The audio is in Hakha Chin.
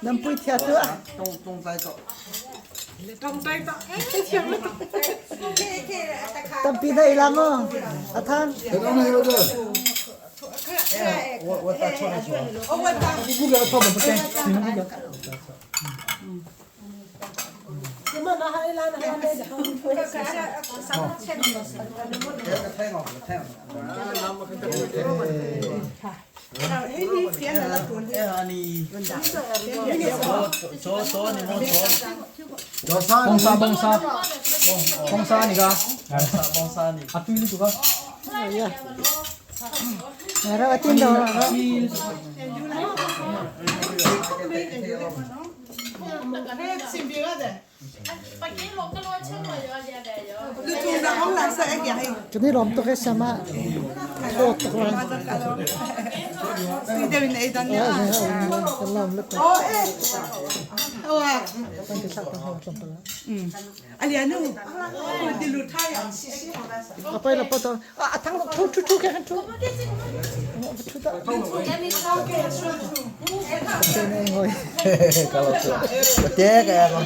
Nan pui thia tuah. Tampi na ila mo. Athan. Bongsa bongsa bongsa ni ka a tui lu tu ka Ra tin do. Kan i lawm tuk e sama. Dawt tuk lai. Kan lawm tuk. Kan ti thlah tang tlawmpal. Apai la pa a thang thu thu thu ke kan thu. Thu ta. Te ne ngoi. Kalau tu. Te kaya ko.